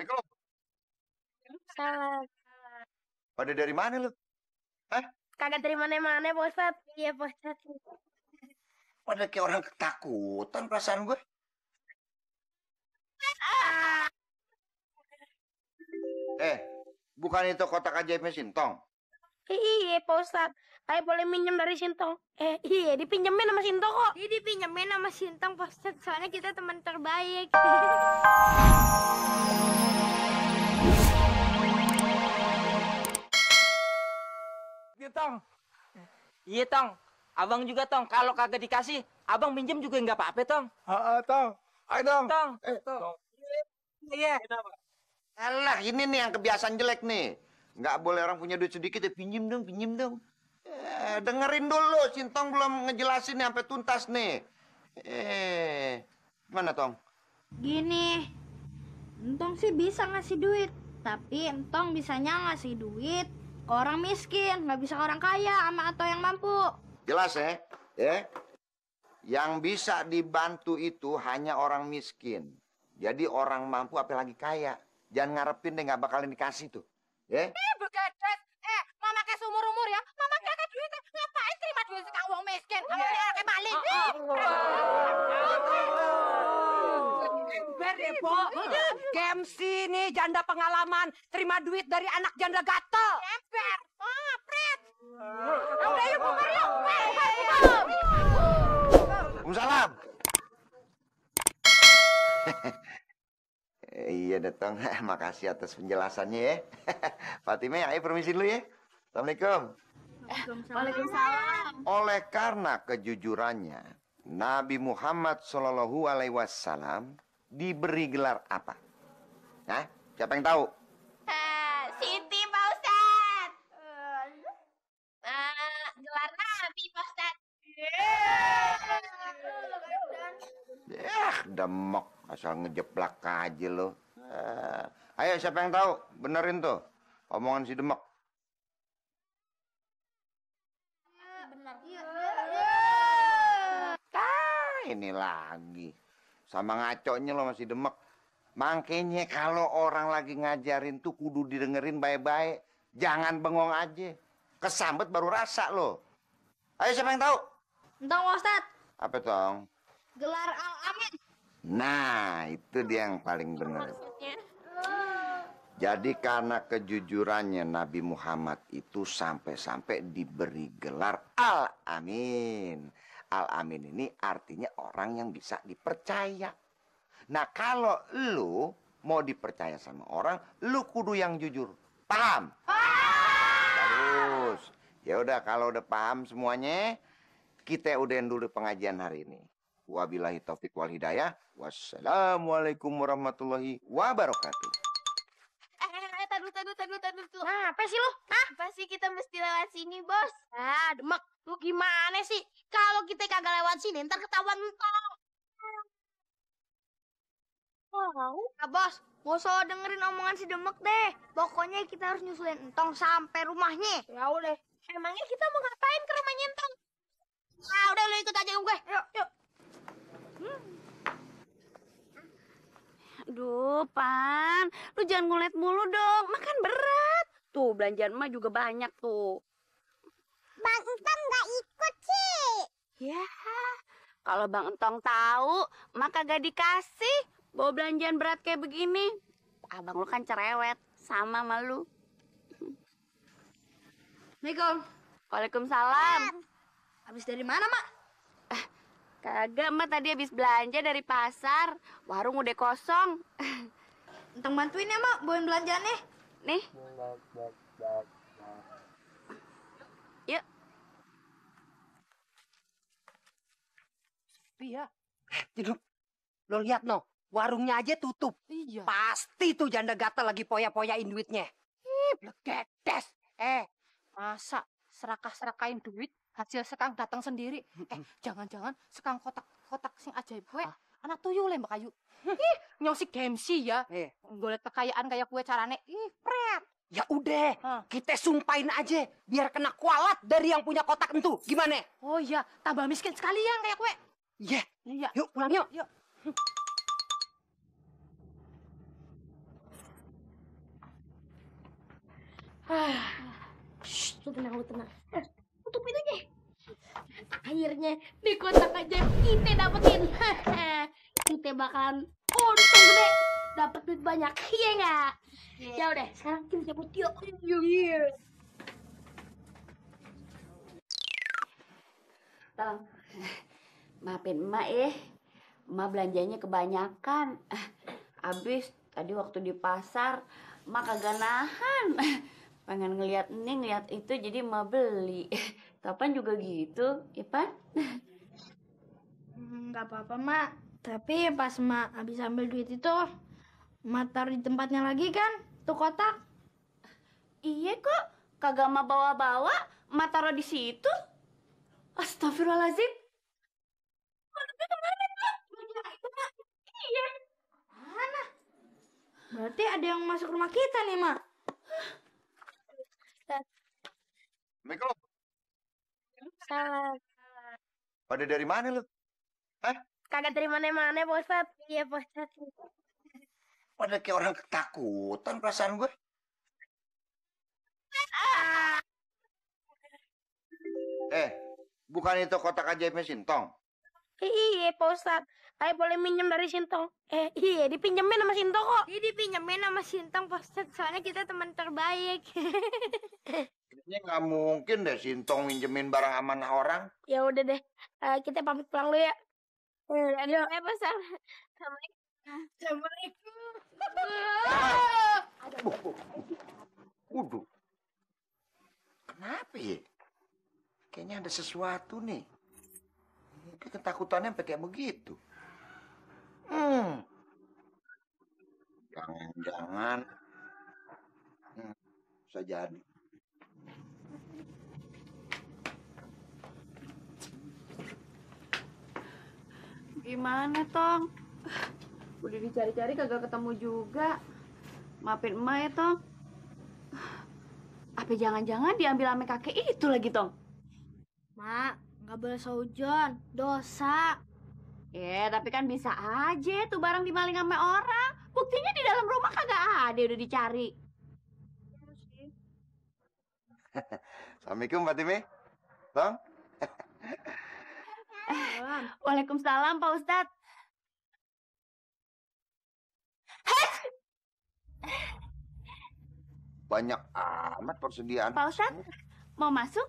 Assalamualaikum. Salah. Pada dari mana lu? Hah? Kagak dari mana-mana, Pak Ustadz. Iya, Pak Ustadz. Pada kayak orang ketakutan perasaan gue. Bukan itu kotak ajaibnya Sintong? Iya, Pak Ustadz. Saya boleh minjem dari Sintong. Iya, dipinjemin sama Sintong kok. Iya, dipinjemin sama Sintong, Pak Ustadz. Soalnya kita teman terbaik. Tong. Iya, Tong. Abang juga, Tong. Kalau kagak dikasih, abang minjem juga nggak apa-apa, Tong. Tong. Ayo, Tong. Tong. Tong. Iya. Alah, ini nih yang kebiasaan jelek nih. Nggak boleh orang punya duit sedikit ya pinjem dong, pinjem dong. Dengerin dulu, Sintong belum ngejelasin nih sampai tuntas nih. Mana, Tong? Gini, Entong sih bisa ngasih duit. Tapi Entong bisanya ngasih duit ke orang miskin. Nggak bisa ke orang kaya sama atau yang mampu. Jelas ya? Yang bisa dibantu itu hanya orang miskin. Jadi orang mampu apalagi kaya. Jangan ngarepin deh nggak bakalan dikasih tuh. Ya? Begadet. Mama kayak seumur-umur ya. Mama kayak duit. Ngapain terima duit sekarang wong miskin? Kayak maling. Bo, Gemsi nih janda pengalaman terima duit dari anak janda gatel. Ember. Pret. Udah yuk bubar yuk. Waalaikumsalam. Iya datang, makasih atas penjelasannya ya. Fatimah, ayo permisi dulu ya. Assalamualaikum. Waalaikumsalam. Oleh karena kejujurannya, Nabi Muhammad SAW diberi gelar apa? Hah? Siapa yang tahu? Siti, Pak Ustadz. Gelar Nabi, Pak Ustadz. Demek, asal ngejeplak aja lo. Ayo siapa yang tahu? Benerin tuh omongan si Demek. Ini lagi sama ngaconya lo masih Demek. Makanya kalau orang lagi ngajarin tuh kudu didengerin baik-baik. Jangan bengong aja. Kesambet baru rasa lo. Ayo siapa yang tahu? Entong, Pak Ustadz. Apa Tong? Gelar Al-Amin. Nah, itu dia yang paling benar. Jadi karena kejujurannya Nabi Muhammad itu sampai-sampai diberi gelar Al-Amin. Al-Amin ini artinya orang yang bisa dipercaya. Nah, kalau lu mau dipercaya sama orang, lu kudu yang jujur. Paham? Terus. Ya udah kalau udah paham semuanya, kita udahin dulu pengajian hari ini. Wabillahi taufik wal hidayah. Wassalamualaikum warahmatullahi wabarakatuh. Tadu. Nah, apa sih lu? Hah? Pasti kita mesti lewat sini, Bos. Demek. Lu gimana sih? Kalau kita kagak lewat sini, ntar ketahuan Entong. Bos, gak usah dengerin omongan si Demek deh. Pokoknya kita harus nyusulin Entong sampai rumahnya. Ya udah. Emangnya kita mau ngapain ke rumahnya Entong? Nah, udah lu ikut aja gue. Yuk. Aduh, Pan. Lu jangan ngulet mulu dong. Makan berat. Tuh, belanjaan emak juga banyak tuh. Bang Entong gak ikut sih. Ya, kalau Bang Entong tahu, emak kagak dikasih. Bawa belanjaan berat kayak begini. Abang lu kan cerewet. Sama sama lu. Assalamualaikum. Waalaikumsalam. Habis dari mana, Mak? Kagak, emak tadi habis belanja dari pasar. Warung udah kosong. Entong bantuin ya, Mak, bawain belanjaannya. Nih. Yuk. Iya. Jadi lo lihat no, warungnya aja tutup. Iya. Pasti tuh janda gatel lagi poya-poyain duitnya. Blegedes. Masa serakah-serakain duit hasil sekang datang sendiri. Jangan-jangan sekang kotak sing ajaib gue anak tuyul le Mbak Ayu. Nyong si Gemsi ya. Golek kekayaan kayak kue carane. Pret. Ya udah, kita sumpahin aja biar kena kualat dari yang punya kotak entu. Gimana? Oh iya, tambah miskin sekalian kayak kue. Iya. Yuk pulang yuk. Shh, lu tenang, lu tenang. Tutup pintunya. Akhirnya di kotak aja kita dapetin. Kita bakalan untung gede, dapet duit banyak, iya nggak? Ya udah, sekarang kita cabut yuk. Yuk. Tong, maafin emak ya. Emak belanjanya kebanyakan. Abis tadi waktu di pasar, emak kagak nahan. Pengen ngeliat ini, ngeliat itu, jadi emak beli. Kapan juga gitu, Ipan? Nggak apa-apa, Mak. Tapi pas Mak habis ambil duit itu, Mak taruh di tempatnya lagi kan? Tuh kotak. Iya kok, kagak emak bawa-bawa, emak taruh di situ. Astagfirullahaladzim. Berarti ada yang masuk rumah kita nih, Mak. Assalamualaikum. Salah. Pada dari mana lu? Kagak dari mana-mana, Pak Ustadz. Iya, Pak Ustadz. Pada kayak orang ketakutan perasaan gue. Bukan itu kotak ajaibnya Sintong? Iya, Pak Ustadz. Saya boleh minjem dari Sintong. Iya, dipinjemin sama Sintong kok. Dia dipinjemin sama Sintong, Pak Ustadz. Soalnya kita teman terbaik. Kayaknya nggak mungkin deh Sintong minjemin barang amanah orang. Ya udah deh, kita pamit pulang dulu ya. Aduh, Pak Ustadz. Assalamualaikum. Waduh. Kenapa ya? Kayaknya ada sesuatu nih. Ketakutannya sampai kayak begitu. Jangan-jangan bisa jadi. Gimana, Tong? Udah dicari-cari kagak ketemu juga. Maafin emak ya, Tong. Apa jangan-jangan diambil sama kakek itu lagi, Tong? Mak, nggak boleh seujon. Dosa. Ya, tapi kan bisa aja tuh barang dimaling sama orang. Buktinya di dalam rumah kagak ada, udah dicari. Assalamualaikum Mbak Timi. Bang? Waalaikumsalam, Pak Ustadz. Banyak amat persediaan. Pak Ustadz, mau masuk?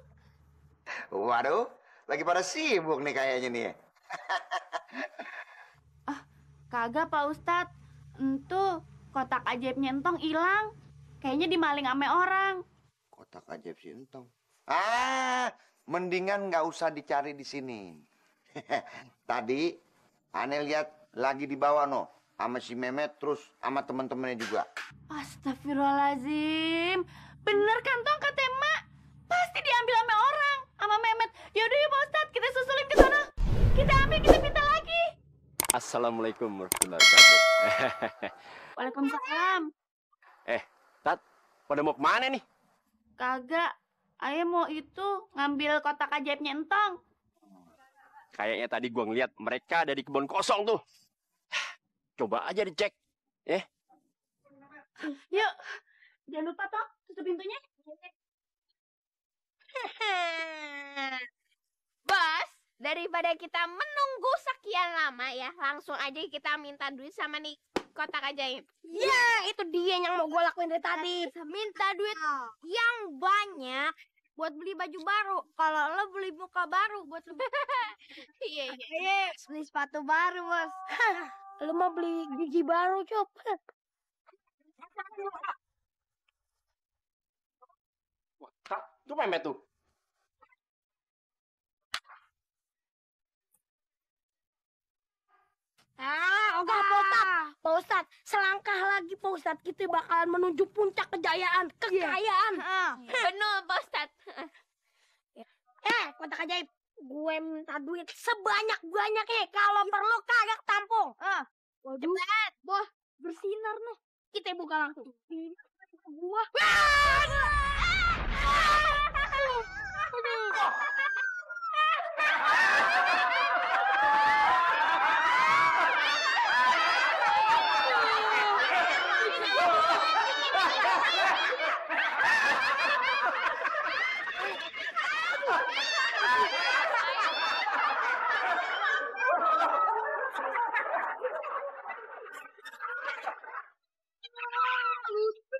Waduh, lagi pada sibuk nih kayaknya nih. Kagak, Pak Ustadz. Entuh, kotak ajaibnya Entong hilang. Kayaknya dimaling sama orang. Kotak ajaib Sintong. Mendingan nggak usah dicari di sini. Tadi aneh lihat lagi di bawah no, sama si Mehmet terus sama temen-temennya juga. Astagfirullahaladzim. Bener kan, Tong, kata emak? Pasti diambil sama orang, sama Mehmet. Yaudah ya, Pak Ustadz, kita susulin ke sana. Kita ambil, kita minta lagi. Assalamualaikum warahmatullahi wabarakatuh. Waalaikumsalam. Tat, pada mau kemana nih? Kagak. Ayah mau itu ngambil kotak ajaibnya Entong. Kayaknya tadi gua ngeliat mereka ada di kebun kosong tuh. Coba aja dicek. Yuk. Jangan lupa, Tong, tutup pintunya. Bos, daripada kita menunggu sekian lama ya, langsung aja kita minta duit sama nih kotak ajaib. Ya, itu dia yang mau gue lakuin dari tadi. Minta duit yang banyak buat beli baju baru. Kalau lo beli muka baru buat lo. Iya. Beli sepatu baru, Bos. Lu mau beli gigi baru, Cop. Wah, Tat, itu Mehmet tuh. Enggak, Pak Ustadz. Selangkah lagi, Pak Ustadz. Kita bakalan menuju puncak kejayaan, kekayaan. Bener, Pak Ustadz. Kotak ajaib. Gue minta duit sebanyak-banyaknya. Kalau perlu kagak tampung. Waduh, Boh, bersinar nih. Kita buka langsung. Gua. Salut.